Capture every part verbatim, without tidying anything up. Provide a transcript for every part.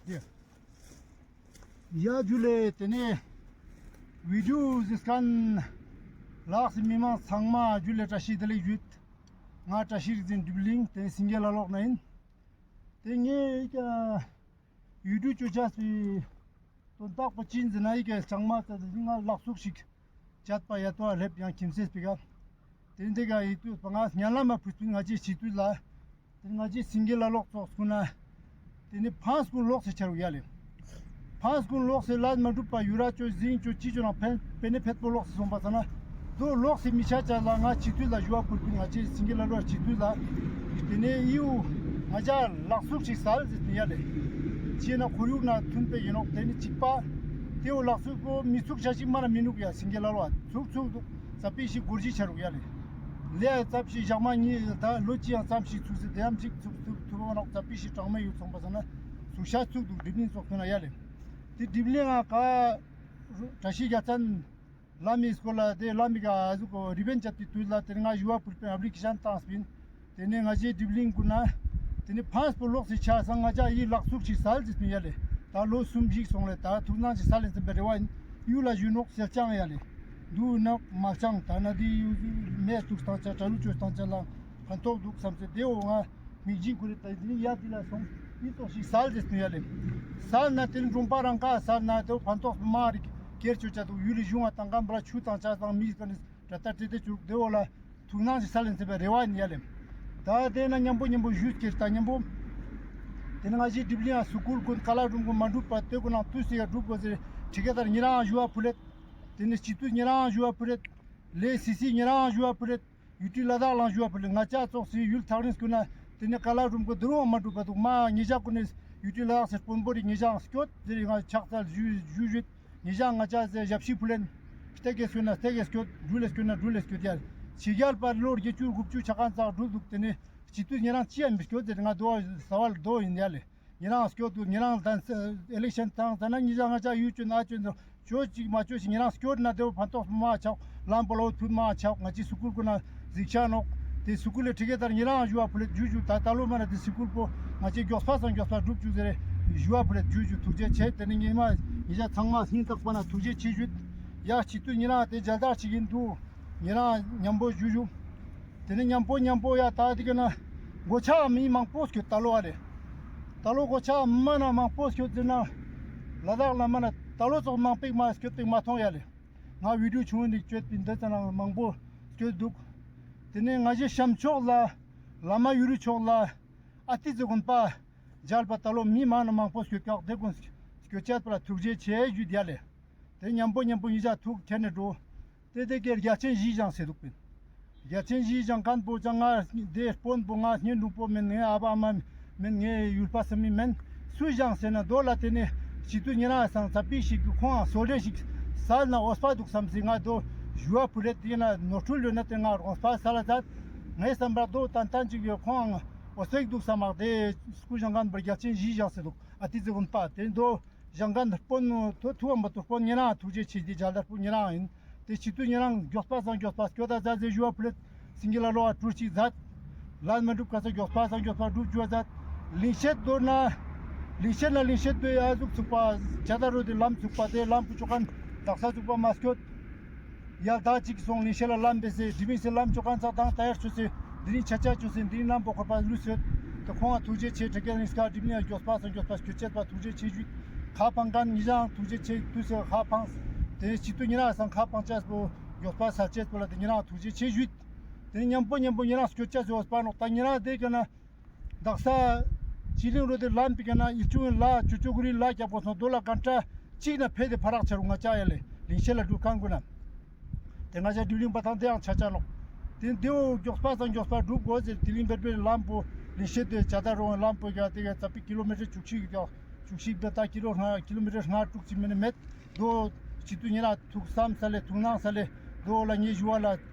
ཡ་ཇུ་ལེ། ཏེ་ནེ་བི་ཌིའོ་གཟིགས་ཁན་ལགས་སི་མི་མང་ཚང་མ་ཇུ་ལེ། བཀྲ་ཤིས་བདེ་ལེགས་ཞུ། ང་བཀྲ་ཤིས་རིག་འཛིན་སྒྲིབ་གླིང་ཏེ་སེང་གེ་ལ་ལོག་ནེ་ཨིན། ཏེ་ངའེ་ཡུ་ཊུབ་ཅོ་ཅེས་སི་དོན་དག་པོ་ཅི་ཨིན་ཟེར་ན་ཡི་གེ་ལྕང་མ་ཙ་ཏེ་ང་ལག་ཚུགས་ཤིག་ཅད་པ་ཡ་ཏོ་ལེབ་ཡང་ཁྱིམ་སེས་པི་ཀ། ཏེ་ཏེ་ག་ཡི་ཏུས་པ་ང་ཉན་ལ་མ་ཕུད་པིན། ང་ཅི་ཅི་ཏུས་ལ་ཏེ་ང་ཅི་སེང་གེ་ལ་ལོག་ཙོགས་ཀུན་ན་ཏེ་ནི་ཕང་སྐུ་ལོག་སེ་ཆ་རུག་ཡ་ལེ། ཕང་སྐུ་ལོག་སེ་ལ་མ་གྲུབ་པ་ཡུ་ར་ཅོ་ཟིང་ཅོ་ཅི་ཅོ་ན་ཕན་པེ་ནེ་ཕེད་པོ་ལོག་སེ་སོང་པ་ས་ན་དོ་ལོག་སེ་མི་ཆ་ཅ་ལ་ང་ཅི་ཏུས་ལ་ཞུ་བ་ཕུལ་པིན། ང་ཅི་སེང་གེ་ལ་ལོག་ཅི་ཏུས་ལ་ཏེ་ནེ་ཡིའུ་ང་ཅ་ལག་ཚུགས་ཤིག་སལ་ཟེར་ཏེ་ཡ་ལེ། ཅི་ན་ཁོར་ཡུག་ན་ཐུན་པེ་ཡིན་ནོག་ཏེ་ནི་ཅིག་པ་ཏེའོ་ལག་ཚུགས་པོ་མི་ཚུགས་ཆ་ཅིག་མ་ན་མི་ནུག་ཡ། སེང་གེ་ལ་ལོག་ཚུགས་ཚུགས་འདུག་ཙ་པིག་ཞིག་གོར་ཅི་ཆ་རུག་ཡ་ལེ། ལེ་ཙ་པིག་ཞིག་ཞག་མ་གཉིས་ད་ལོ་ཅི་ཡང་ཙམ་ཞིག་ཚུགས་སེ་ཏེ་ཡང་ཅིག་ཚུགས་ཚུགས་ཐུབ་བ་ནོག་ཙ་པིག་ཞིག་གྲང་མོ་ཡོད་སོང་པ་ས་ན་ཚུགས་ཤ་ཚུགས་འདུག་སྒྲིབ་གླིང་ཙོགས་ཁོ་ན་ཡ་ལེ། ཏེ་སྒྲིབ་གླིང་ང་ཀ་བཀྲ་ཤིས་རྒྱལ་མཚན་ལ་མི་སྐོར་ལ་ཏེ་ལ་མི་ག་ཨ་ཟུག་གོ་རི་བན་ཅད་པི་ཏུས་ལ་ཏེ་ང་ཞུ་བ་ཕུལ་པིན། ཨབ་ལི་ཀེ་ཤན་ཏང་སྤིན། ཏེ་ནེ་ང་ཅི་སྒྲིབ་གླིང་ཀུན་ན་ཏེ་ནེ་ཕང་སྐུ་ལོག་སེ་ཆ་སང་ང་ཅ་ཡི་ལག་ཚུགས་ཤིག་སལ་ཟེར་སྤིན་ཡ་ལེ། ད་ལོ་གསུམ་ཞིག་སོང་ལེ། ད་ཐུགས་སྣང་ཅིག་སལ་ལེ་ཟེར་བའི་རེ་བ་ཨིན། ཡུལ་ལ་ཞུ་ནོག་སེལ་ཅང་ཡ་ལེ། འདུག་ནོག་མ་ཅང་ད་ན་ཏེ་ཡུལ་མེ་ཐུག་སྟངས་ཅ་གྲ་ལུ་ཅོ་སྟངས་ཅ་ལ་ཕན་ཐོགས་འདུག་བསམ་སེ་ཏེའོ་ང་མིག་ཅིག་ཁུ་རེ་ད་ཏེ་ནི་ཡ་ཏེ་ལ་སོང་ཡི་ཏོག་ཞིག་སལ་ཟེར་སྤིན་ཡ་ལེ། སལ་ན་ཏེ་ནི་གྲོང་པ་རང་ཀ་སལ་ན་ཏེའོ་ཕན་ཐོགས་མ་རིག་ཀེར་ཅོ་ཅ་འདུག་ཡུལ་ལི་གཞུང་ང་ཏང་ཀམ་པ་ལ་ཆུ་ཏང་ཅ་ཏང་མི་ཀ་ནི་ཏྲ་ཏ་ཏྲེ་ཏེ་ཅུག་ཏེ་འོ་ལ་ཐུགས་སྣང་ཞིག་སལ་ལེན་ཟེར་བའི་རེ་བ་ཨིན་ཡ་ལེ། ད་ཏེ་ན་ཉམ་པོ་ཉམ་པོ་ཞུས་ཀྱི་ད་ཉམ་པོ། ཏེ་ནེ་ང་ཅི་སྒྲིབ་གླིང་ང་སུ་ཀུལ་ཀུན་ཀ་ལ་རུམ་ཀུན་མ་གྲུབ་པ་ཏེ་ཀུན་ནང་ཏུས་སེ་ཡ་གྲུབ་དགོས་ཟེར་ཁྲི་ཀ་ཏར་ཉེ་རང་ཞུ་བ་ཕུལ་ལེད། ཏེ་ནེ་སྤྱི་འཐུས་ཉེ་རང་ཞུ་བ་ཕུལ་ལེད། ལེ་སི་སི་ཉེ་རང་ཞུ་བ་ཕུལ་ལེད། ཡུ་ཊི་ལ་དྭགས་ལ་ཞུ་བ་ཕུལ་ལེད། ང་ཅ་ཙོགས་སི་ཡུལ་ཐག་རིང་སྐུ་ན་ཏེ་ནེ་ཀ་ལ་རུམ་ཀུན་དུ་རུང་མ་གྲུབ་པ་འདུག་མ་ཉེ་ཞག་ཀུན་ནེ་ཡུ་ཊི་ལ་དྭགས་སེ་དཔོན་པོ་རིག་ཉེ་ཞག་སྐྱོད་ཟེར་ང་ཕྱག་འཚལ་ཞུ་ཞུ་ཞུ། ཉེ་ཞག་ང་ཅ་ཟེར་ཞབས་ཕྱི་ཕུལ་ལེན། སྟེ་གེ་སྐྱོད་ན་སྟེ་གེ་སྐྱོད། འགྲུལ་ལེ་སྐྱོད་ན་འགྲུལ་ལེ་སྐྱོད་ཡ། ཕྱི་རྒྱལ་པར་ལོ་བརྒྱད་ཅུ་དགུ་བཅུ་ཆ་ཁན་ཙག་འགྲུལ་འདུག་ཏེ་ནེ་སྤྱི་འཐུས་ཉེ་རང་ཅི་ཡང་མི་སྐྱོད་ཟེར་ང་དོ་ས་བལ་དོ་ཡིན་ཡ་ལེ། ཉེ་རང་སྐྱོད་འདུག་ཉེ་རང་དང་ཨེ་ལེག་ཤན་ཏང་ཙ་ན་ཉེ་ཞག་ང་ཅ་ཡུལ་ཅོ་ན་ཅོ་འདུག་ཅོ་ཅིག་མ་ཅོ་ཅིག་ཉེ་རང་སྐྱོད་ན་ཏེའོ་ཕན་ཐོགས་མ་ཆག་ལམ་པོ་ལ་འོ་ཐུད་མ་ཆག་ང་ཅི་སུ་ཀུལ་ཀུན་ན་གཟིགས་ཆ་ནོག་ཏེ་སུ་ཀུལ་ལེ་ཁྲི་ཀ་ཏར་ཉེ་རང་ཞུ་བ་ཕུལ་ལེད་ཇུ་ཇུ། ད་ད་ལོ་མ་ན་ཏེ་སུ་ཀུལ་པོ་ང་ཅི་མགྱོགས་པ་སང་མགྱོགས་པ་གྲུབ་ཅུག་ཟེར་ཞུ་བ་ཕུལ་ལེད་ཇུ་ཇུ། ཐུགས་རྗེ་ཆེ། ཏེ་ནེ་ཉེ་མ་ཉེ་ཞག་ཚང་མ་སྙིང་ཐག་པ་ན་ཐུགས་རྗེ་ཆེ་ཞུ། ཡ་སྤྱི་འཐུས་ཉེ་རང་ཏེ་མཇལ་དར་ཅིག་ཨིན་འདུག་ཉེ་རང་ཉམ་པོ་ཇུ་ཇུ། ཏེ་ནེ་ཉམ་པོ་ཉམ་པོ་ཡ་ད་ཏེ་ཀ་ན་གོ་ཆ་མི་མང་པོ་སྐྱོད་ད་ལོ་ཨ་ལེ། ད་ལོ་གོ་ཆ་མ་ན་མང་པོ་སྐྱོད་ཟེར་ན་ལ་དྭགས་ལ་མ་ན་ད་ལོ་ཙོགས་མང་པོ་མ་སྐྱོད་པིག་མ་མཐོང་ཡ་ལེ། ང་བི་ཌིའོ་ཆུང་ངུན་ནི་ཅོད་པིན་ཏེ་ཙ་ན་མང་པོ་སྐྱོད་འདུག་ཏེ་ནེ་ང་ཞེ་ཤམ་ཕྱོགས་ལ་བླ་མ་ཡུ་རུ་ཕྱོགས་ལ་ཨ་ཏི་ཙི་དགོན་པ་མཇལ་བ་ད་ལོ་མི་མང་ན་མང་པོ་སྐྱོད་ཀྱག་ཏེ་ཀུན་སྐྱོད་ཅད་པ་ལ་ཐུགས་རྗེ་ཆེ་ཞུ་ཡ་ལེ། ཏེ་ཉམ་པོ་ཉམ་པོ་ཉེ་ཞག་ཐུགས་ཁྱེར་ནེ་འགྲོ། ཏེ་ཏེ་ཀེ་རྒྱལ་ཆེན་བཞི་བཞེངས་སེ་འདུག་པིན། རྒྱལ་ཆེན་བཞི་བཞེངས་ཁན་པོ་ཅང་ང་ཏེ་དཔོན་པོ་ང་ངའི་ནུ་པོ་མེན། ངའི་ཨ་བ་ཨ་མ་མེན། ངའི་ཡུལ་པ་སི་མི་མེན། སུ་བཞེངས་སེ་ན་དོ་ལ་ཏེ་ནེ་སྤྱི་འཐུས་ཉེ་རང་སང་ཙ་པིག་ཞིག་ཁོང་ང་སོ་ལེ་ཞིག་སལ་ན་འོས་པ་འདུག་བསམ་སེ་ང་དོ་ཞུ་བ་ཕུལ་ལེད། ཏེ་ན་ནོར་འཁྲུལ་ཡོད་ན་ཏེ་ང་འོས་པ་སལ་ལ་ཛད། ངའི་བསམ་པར་དོ་ཏན་ཏན་ཅིག་ཡོད་ཁོང་ང་འོས་པ་འདུག་བསམ་མ་ཏེ་སྐུ་བཞེངས་ཁན་པོ་རྒྱལ་ཆེན་བཞི་བཞེངས་སེ་འདུག་ཨ་ཏི་ཙི་དགོན་པ་ཏེ་དོ་བཞེངས་ཁན་དཔོན་ཐུ་ཐུ་བམ་པ་ཏུ་དཔོན་ཉེ་རང་ཐུགས་རྗེ་ཆེ་ཏེ་མཇལ་དར་པོ་ཉེ་རང་ཨིན། ཏེ་སྤྱི་འཐུས་ཉེ་རང་མགྱོགས་པ་སང་མགྱོགས་པ་སྐྱོད་ད་ཛད་ཟེར་ཞུ་བ་ཕུལ་ལེད། སེང་གེ་ལ་ལོ་ཨ་གྲུ་ཅིག་ཛད། ལམ་མ་གྲུབ་ཀ་ས་མགྱོགས་པ་སང་མགྱོགས་པ་གྲུབ་ཅུག་ཛད། ལིང་ཤེད་དོ་ན་ལིང་ཤེད་ན་ལིང་ཤེད་དོ་ཡ་ཟུག་ཚུགས་པ་ཇ་ད་རོ་ཏེ་ལམ་ཚུགས་པ་ཏེ་ལམ་པོ་ཅོ་ཁན་དག་ས་ཚུགས་པ་མ་སྐྱོད། ཡར་ད་ཅིག་སོང་ལིང་ཤེད་ལ་ལམ་པེ་སེ་དི་བིང་སེ་ལམ་ཅོ་ཁན་ཚ་དང་ཏ་ཡར་ཆུ་སེ་དི་རིང་ཆ་ཆ་ཆུ་སེ་དི་རིང་ལམ་པོ་ཁོར་པ་ལུས་སེ། ཏེ་ཁོང་ང་ཐུགས་རྗེ་ཆེ་དྲེ་ཀེ་རིང་སྐར་དི་རིང་ཡ་མགྱོགས་པ་སང་མགྱོགས་པ་སྐྱོད་ཅེས་པ་ཐུགས་རྗེ་ཆེ་ཞུ། ཁ་ཕང་ཁན་ཉེ་རང་ཐུགས་རྗེ་ཆེ་དུས་སེ་ཁ་ཕང་། ཏེ་སྤྱི་འཐུས་ཉེ་རང་སང་ཁ་ཕང་ཅེས་པོ་མགྱོགས་པ་སལ་ཅེས་པོ་ལ་ཏེ་ཉེ་རང་ཐུགས་རྗེ་ཆེ་ཞུ། ཏེ་ཉམ་པོ་ཉམ་པོ་ཉེ་རང་སྐྱོད་ཅེས་སི་འོས་པ་ནོག་ད་ཉེ་རང་ཏེ་ཀ་ན་དག་ས་ཅི་ལིང་རོ་ཏེ་ལམ་པེ་ཀ་ན་ཡིད་ཆུང་ལ་ཅུ་ཅུ་གུ་རི་ལ་རྒྱབ་པོ་སོང་དོ་ལ་ཀན་ཏྲ་ཅིག་ན་ཕེ་ཏེ་ཕ་རག་ཆ་རུ་ང་ཅ་ཡ་ལེ་ལིང་ཤེད་ལ་འགྲུལ་ཁན་ཀུན་ན། ཏེ་ང་ཅ་དི་ལིང་པ་ཐང་ཏེ་ཡང་ཆ་ཆ་ནོག་ཏེ་ཏེའོ་མགྱོགས་པ་སང་མགྱོགས་པ་འགྲུལ་གོས་ཟེར་དི་ལིང་བེར་བེར་ལམ་པོ་ལིང་ཤེད་ཏེ་ཇ་ད་རོང་ལམ་པོ་ཡ་ཏེ་ཡ་ཙ་པིག་ཀི་ལོ་མི་ཊར་བཅུ་གཅིག་ཡོད་ཀྱག་བཅུ་གཅིག་པེ་ད་ཀི་ལོ་ལྔ་ཀི་ལོ་མི་ཊར་ལྔ་དྲུག་ཅིག་མེན་ན་མེད། དོ་སྤྱི་འཐུས་ཉེ་རང་ཐུགས་བསམ་སལ་ལེ་ཐུགས་སྣང་སལ་ལེ་དོ་ལ་ངའི་ཞུ་བ་ལ་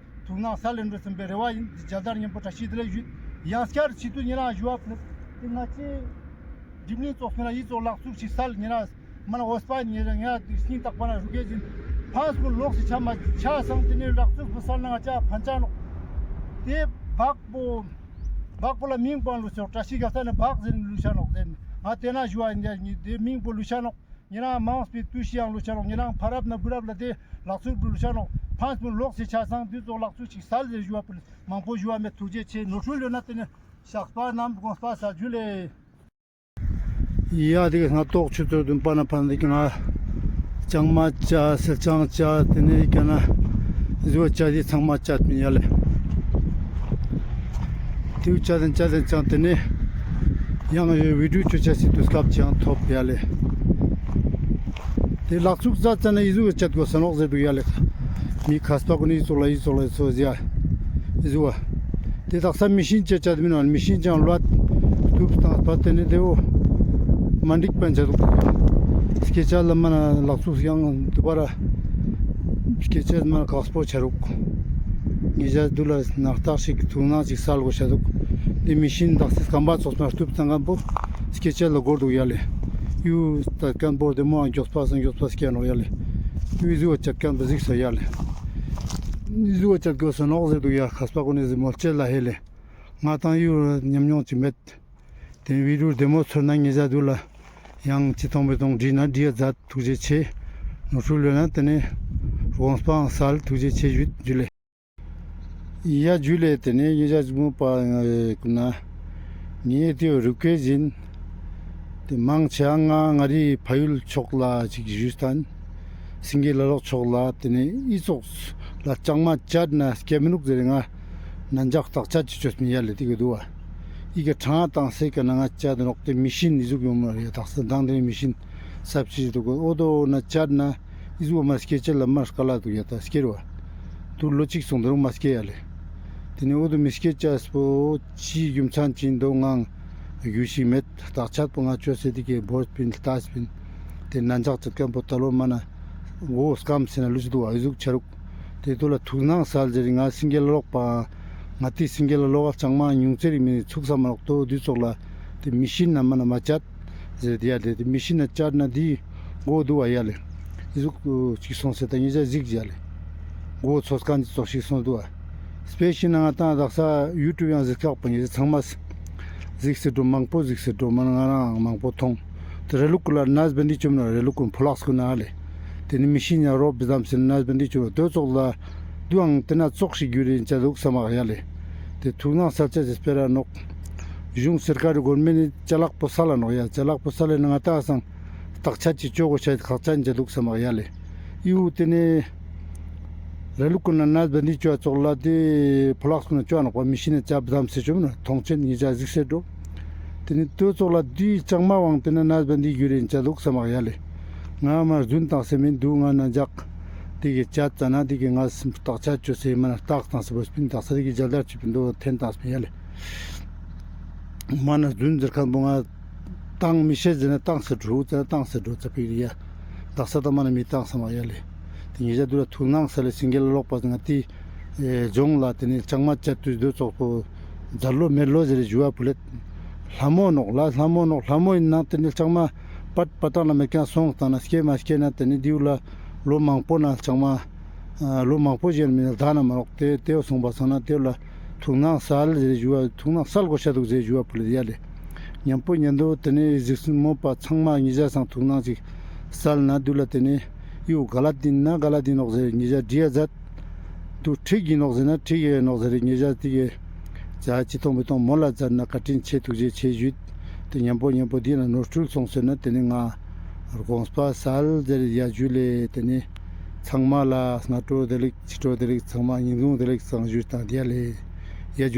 ཐུགས་སྣང་སལ་ལེ་འགྲོ་སེམས་པའི་རེ་བ་ཨིན། མཇལ་དར་ཉམ་པོ་བཀྲ་ཤིས་བདེ་ལེགས་ཞུ། ཡང་སྐྱར་སྤྱི་འཐུས་ཉེ་རང་ཞུ་བ་ཕུལ་ཏེ་ང་ཅི་སྒྲིབ་གླིང་ཙོགས་ཁོ་ན་ཡི་ཙོགས་ལག་ཚུགས་ཤིག་སལ་ཉེ་རང་མ་ན་འོས་པ་ཉེ་རང་ང་སྙིང་ཐག་པ་ན་རུ་ཀེ་ཟིན་ཕང་སྐུ་ལོག་སེ་ཆ་མ་ཆ་སང་ཏེ་ནེ་ལག་ཚུགས་པོ་སལ་ན་ང་ཅ་ཕན་ཆ་ནོག་ཏེ་བག་པོ་བག་པོ་ལ་མིང་པོ་ལུས་ཤོག་བཀྲ་ཤིས་རྒྱལ་མཚན་ནི་བག་ཟེར་ལུས་ཤ་ནོག་ཟེར། ང་ཏེ་ན་ཞུ་བ་ཨིན་ཏེ་མིང་པོ་ལུས་ཤ་ནོག། ཉེ་རང་མང་སྤེ་དུས་ཤིག་ཡང་ལུས་ཤ་ནོག། ཉེ་རང་ཕ་རབ་ན་བུ་རབ་ལ་ཏེ་ལག་ཚུགས་པོ་ལུས་ཤ་ནོག། ཕན་སྤུན་ལོག་སེ་ཆ་སང་དུས་ཚོགས་ལག་ཚུགས་ཤིག་སལ་ཟེར་ཞུ་བ་པོ་མང་པོ་ཞུ་བ་མེད། ཐུགས་རྗེ་ཆེ། ནོར་འཁྲུལ་ཡོད་ན་ཏེ་ནེ་ཤགས་པ་ནམ་དགོངས་པ་ས་ཇུ་ལེ། ཡ་ཏེ་གི་སྔ་ཏོག་ཆུ་ཚོད་བདུན་པ་ན་ཕན་ཏེ་གི་ང་ལྕང་མ་ཅ་སེར་ལྕང་ཅ་ཏེ་ནེ་ཀ་ན་ཟུ་བ་ཅ་ཏེ་ཚང་མ་ཅ་མིན་ཡ་ལེ། ཏེའུ་ཅ་ཏེ་ཅ་ཏེ་ཅང་ཏེ་ནེ་ཡང་ཡོད་བི་ཌིའོ་ཆོ་ཆ་སི་དུས་སྐབས་ཅང་ཐོབ་ཡ་ལེ། ཏེ་ལག་ཚུགས་ཟ་ཙ་ན་ཨི་ཟུག་གི་ཅད་གོས་ས་ནོག་ཟེར་དུག་ཡ་ལེ། མི་ཁས་པ་ཀུན་ནི་ཨི་ཙོགས་ལ་ཨི་ཙོགས་ལ་ཨི་ཙོགས་ཟེར་ཡ། ཨི་ཟུག་བ། ཏེ་དག་ས་མི་ཤིན་ཅད་ཅད་མིན་ནོག། མི་ཤིན་ཅང་ལོད་ཐུབ་དང་པ་ཏེ་ནེ་ཏེའོ་མ་འགྲིག་པ་ཅད་དུག། སྐད་ཆ་ལ་མ་ན་ལག་ཚུགས་ཡང་དུ་བ་ར། སྐད་ཆ་མ་ན་ཁག་པོ་ཆ་རུག། ཉེ་ཞ་དུ་ལ་ནག་ཐག་ཞིག་ཐུག་ནང་ཞིག་སལ་གོས་ཤ་དུག། ཏེ་མི་ཤིན་དག་སི་སྐམ་པ་ཙོགས་མ་ཐུབ་དང་ཁན་པོ་སྐད་ཆ་ལ་གོར་དུག་ཡ་ལེ། ཡུ་ཏ་ཁན་པོ་ཏེ་མོ་ཨང་གྱོགས་པ་སང་གྱོགས་པ་སྐྱེ་ནོག་ཡ་ལེ། ཡུ་ཟུ་བ་ཅད་ཁན་པོ་ཟིགས་སོ་ཡ་ལེ། ཡུ་ཟུ་བ་ཅད་གོས་ས་ནོག་ཟེར་དུག་ཡ། ཁས་པ་ཀུན་ནི་ཟི་མོལ་ཅེ་ལ་ཧེ་ལེ། ང་དང་ཡུ་ཉམས་མྱོང་ཅིག་མེད། ཏེ་བི་ཌིའོ་བདེ་མོ་ཚོར་ན་ཉེ་ཞ་དུ་ལ་ཡང་ཅི་ཐོང་པེ་ཐོང་བྲིས་ན་བྲིས་ཡ་མཛད། ཐུགས་རྗེ་ཆེ། ནོར་འཁྲུལ་ཡོད་ན་ཏེ་ནེ་དགོངས་པའང་སལ། ཐུགས་རྗེ་ཆེ་ཞུ་ཞུ་ལེ། ཡ་ཇུ་ལེ། ཏེ་ནེ་ཉེ་ཞ་ཇུ་མོ་པ་ཀུན་ན་ངེ་ཏེ་རུ་ཀེ་ཟིན་ཏེ་མང་ཆེ་ང་ང་རི་ཕ་ཡུལ་ཕྱོགས་ལ་ཅིག་ཞུས་ཏན་སིང་གེ་ལ་ལོག་ཕྱོགས་ལ་ཏེ་ནེ་ཨི་ཙོགས་ལ་ལྕང་མ་ཅད་ན་སྐྱེ་མི་ནུག་ཟེར་ང་ནན་ཇག་ཐག་ཅད་ཅི་ཅོས་མི་ཡ་ལེ། ཏེ་གི་དུ་བ་ཨི་གི་ཕྲང་ཏང་སེ་ཀ་ན་ང་ཅད་ནོག། ཏེ་མི་ཤིན་ཨི་ཟུག་ཡོང་མ་རེ་ཐག་སེ་དང་ཏེ་མི་ཤིན་སབ་ཅི་དུག་གོ། འོ་དོ་ན་ཅད་ན་ཨི་ཟུག་མ་སྐྱེ་ཅེ་ལ་མ་སྐ་ལ་དུག་ཡ་ཏ་སྐྱེ་རུ་བ། དུ་ལོ་ཅིག་སོང་དུ་རུང་མ་སྐྱེ་ཡ་ལེ། ཏེ་ནེ་འོ་དོ་མི་སྐྱེ་ཅས་པོ་ཅི་རྒྱུ་མཚན་ཅི་འདུག་ངང་རྒྱུས་ཤིག་མེད། ཐག་ཆད་པོ་ང་ཅོས་སེ་ཏེ་གི་བོར་སྤིན་ལྟས་སྤིན་ཏེ་ནན་ཇག་ཅད་ཁན་པོ་ཏ་ལོ་མ་ན་འོ་སྐམ་སེ་ན་ལུས་དུག་བ་ཨི་ཟུག་ཆ་རུག། ཏེ་དུ་ལ་ཐུགས་སྣང་སལ་ཟེར་ང་སིང་གེ་ལ་ལོག་པ་ང་ཏི་སིང་གེ་ལ་ལོག་ལྕང་མ་ཉུང་ཙེ་རིག་མི་ཚུགས་ས་མ་ལོག་ཏོ་དུས་ཚོགས་ལ་ཏེ་མི་ཤིན་ན་མ་ན་མ་ཅད་ཟེར་ཏེ་ཡ་ལེ། ཏེ་མི་ཤིན་ན་ཅད་ན་ཏེ་གོ་དུག་བ་ཡ་ལེ། ཨི་ཟུག་ཅིག་སོང་སེ་ཏ་ཉེ་ཞ་ཟིགས་ཡ་ལེ། གོ་ཚོས་ཁན་ཅི་ཙོགས་ཤིག་སོང་དུག་བ། སྤེ་ཤི་ན་ང་དང་དག་ས་ཡུ་ཊུབ་ཡང་ཟིགས་ཁག་པ་ཉེ་ཞ་ཚང་མ་ཟིགས་སེ་འགྲོ་མང་པོ་ཟིགས་སེ་འགྲོ་མ་ན་ང་རང་མང་པོ་ཐོང་། ཏེ་རེ་ལུག་ཀུན་ལ་ནས་བན་དི་ཅོ་མ་ན་རེ་ལུག་ཀུན་ཕོ་ལགས་ཀུན་ན་ལེ། ཏེ་ནེ་མི་ཤིན་ཡ་རོབ་བི་དམ་སེ་ནས་བན་དི་ཅོ་དོ་ཚོགས་ལ་དུའང་ཏེ་ན་ཙོགས་ཤིག་གྱུར་ཡིན་ཅ་དུག་ས་མ་ཡ་ལེ། ཏེ་ཐུགས་སྣང་སལ་ཅ་ཅེས་སྤེ་ར་ནོག། གཞུང་སེར་ཀ་རི་གོར་མེན་ནི་ཅ་ལག་པོ་སལ་ལ་ནོག་ཡ། ཅ་ལག་པོ་སལ་ལེ་ན་ང་ཏ་སང་ཐག་ཆད་ཅི་ཅོ་གོས་ཤ་ཁག་ཅན་ཅ་དུག་ས་མ་ཡ་ལེ། ཨི་བོ་ཏེ་ནེ་རེ་ལུག་ཀུན་ན་ནས་བན་དི་ཅོ་ཙོགས་ལ་ཏེ་ཕོ་ལགས་ཀུན་ན་ཅོ་ནོག་པ། མི་ཤིན་ན་ཅ་བི་དམ་སེ་ཅོ་མ་ན་ཐོང་ཆེན་ཉེ་ཞ་ཟིགས་སེ་འགྲོ། ཏེ་ནེ་དོ་ཙོགས་ལ་དུའི་ལྕང་མ་བང་ཏེ་ན་ནས་བན་དི་གྱུར་ཡིན་ཅ་དུག་ས་མ་ཡ་ལེ། ང་མ་རྫུན་ཏང་སེ་མིན་དུག། ང་ན་ཇག་ཏེ་གི་ཅད་ཙ་ན་ཏེ་གི་ང་སིམ་ཐག་ཆད་ཅོས་སེ་མ་ན་ཏགས་ཏང་སེ་བོ་སྤིན་ཏགས་སེ་ཏེ་གི་ཇལ་དར་ཅི་པིན་དོ་ཐེན་ཏང་སེ་ཡ་ལེ། མ་ན་རྫུན་ཟེར་ཁན་པོ་ང་ཏང་མི་ཤེས་ཟེར་ན་ཏང་སེ་འགྲོ་ཙ་ན་ཏང་སེ་འགྲོ་ཙ་པིག་རི་ཡ། དག་ས་ཏ་མ་ན་མི་ཏང་ས་མ་ཡ་ལེ། ཏེ་ཉེ་ཞ་དུ་ལ་ཐུགས་སྣང་སལ་ལེ། སིང་གེ་ལ་ལོག་པ་ང་ཏི་ཨེ་ལྗོངས་ལ་ཏེ་ནེ་ལྕང་མ་ཅད་དུས་དོ་ཙོགས་པོ་ཛར་ལོ་མེར་ལོ་ཟེར་ཞུ་བ་ཕུལ་ལེ། ལྷ་མོ་ནོག་ལ་ལྷ་མོ་ནོག། ལྷ་མོ་ཡིན་ན་ཏེ་ནེ་ལྕང་མ་པད་པ་ཏང་ན་མེད་ཀྱང་སོང་ཏང་ན་སྐྱེ་མ་སྐྱེ་ན་ཏེ་ནེ་དེའུ་ལ་ལོ་མང་པོ་ན་ལྕང་མ་ལོ་མང་པོ་ཞིག་མིན་ན་ད་ན་མ་ནོག། ཏེ་ཏེའོ་སོང་པ་སང་ན་ཏེའོ་ལ་ཐུགས་སྣང་སལ་ཟེར་ཞུ་བ་ཐུགས་སྣང་སལ་གོས་ཤ་དུག་ཟེར་ཞུ་བ་ཕུལ་ལེ་ཡ་ལེ། ཉམ་པོ་ཉན་དོ་ཏེ་ནེ་ཟིགས་སུ་མོ་པ་ཚང་མ་ཉེ་ཞ་སང་ཐུགས་སྣང་ཅིག་སལ་ན་དུ་ལ་ཏེ་ནེ་ཡུ་ག་ལ་དིན་ན་ག་ལ་དིན་ནོག་ཟེར་ཉེ་ཞ་བྲིས་ཡ་ཛད། དུ་ཁྲིག་ཡིན་ནོག་ཟེར་ན་ཁྲིག་ཡིན་ནོག་ཟེར་ཉེ་ཞ་ཏེ་གི་ཅ་ཅི་ཐོང་པེ་ཐོང་མོ་ལ་ཛད་ན་བཀའ་དྲིན་ཆེ་ཐུགས་རྗེ་ཆེ་ཞུས། ཏེ་ཉམ་པོ་ཉམ་པོ་དི་ན་ནོར་འཁྲུལ་སོང་ཟེར་ན་ཏེ་ནེ་ང་དགོངས་པ་སལ་ཟེར་ཡ་ཞུ་ལེ། ཏེ་ནེ་ཚང་མ་ལ་སྔ་དྲོ་བདེ་ལེགས་ཕྱི་དྲོ་བདེ་ལེགས་ཚང་མ་ཉིན་གུང་བདེ་ལེགས་ཚང་ཞུས་ཏང་ཡ་ལེ། ཡ་ཞུ།